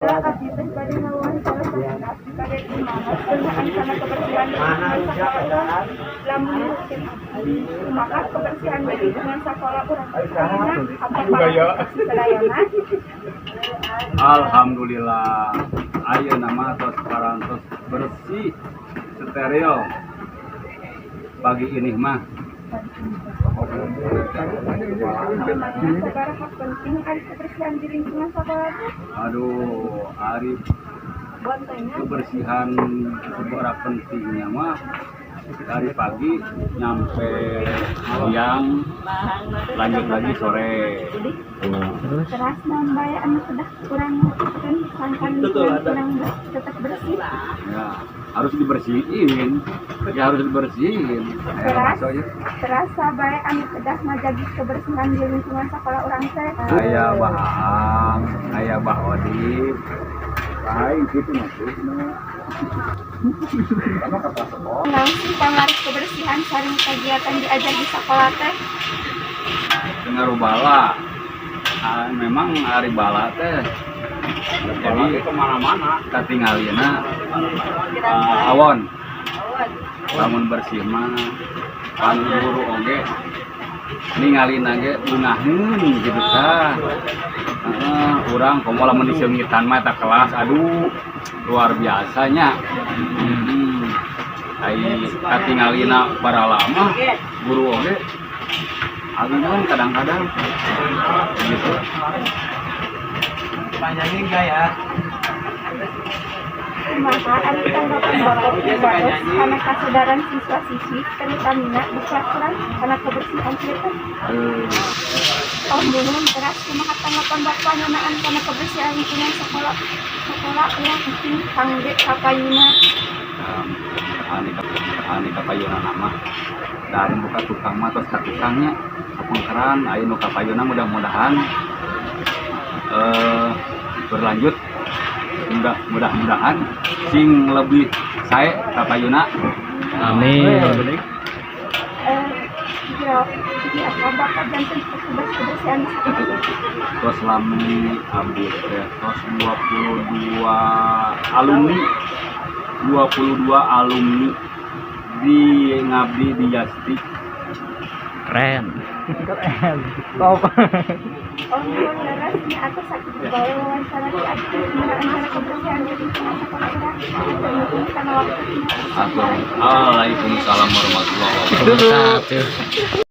Abdi teh bade ngawawancara sakedap kade kumaha ngeunaan kana kebersihan di lingkungan sakola urang. Lamun nuhunkeun abdi, kumaha kebersihan di lingkungan sakola urang teh ayeuna, apa parantos sadayana? Alhamdulillah, ayeuna mah tos parantos bersih, steril pagi ini mah. Memangnya sabaraha penting ari kebersihan di lingkungan sakola teh? Aduh, ari kebersihan seberapa pentingnya mah dari pagi nyampe siang, lanjut lagi sore. Teras naon bae anu kedah urang lakukeun sangkan lingkungan urang tetap bersih? Ya harus dibersihin, ya harus dibersihin. Teras masuk ya. Teras saha bae anu kedah ngajagi kebersihan di lingkungan sakola urang teh? Aya Bah, aya Bah Odip lain gitu maksudnya. Naon sih pangaruh kebersihan sareng kegiatan diajar di sekolah teh? Pengaruh bala. Ah, memang ari bala teh jadi kemana-mana katingalina awon. Lamun bersih mah pan guru oge ningalina ge ungaheun gitu tah. Heeh, urang komo lamun diseungitan mah eta kelas, aduh, luar biasanya. Ai katingalina barala mah guru oge agungan kadang-kadang gitu. Panjangin enggak ya? Kumaha ari tanggapan Bapak pribados kana kasadaran siswa-siswi, terutamina di kelas urang, kana kebersihan ieu teh? Oh, nuhun. Teras kumaha tanggapan Bapak ngeunaan kana kebersihan lingkungan sekolah sekolah urang penting kangge kapayuna? Anu kapayuna nama dari buka tukang mah tos ka tukangnya kapengkeran. Aya nu kapayuna, mudah-mudahan berlanjut, mudah-mudahan sing lebih sae kapayuna. Amin. Kira apa Bapak janten petugas kebersihan di sekolah? Tos lami abdi teh, tos 22 alumni, 22 alumni di ngabdi di Yasti. Keren. Keren. Top. Oh, nuhun leres nya, atos sakitu bae wawancara ti abdi ngeunaan kana kebersihan di lingkungan sekolah urang. Nuhun kana waktuna. Waalaikumsalam warahmatullahi wabarakatuh. Wabarakatuh.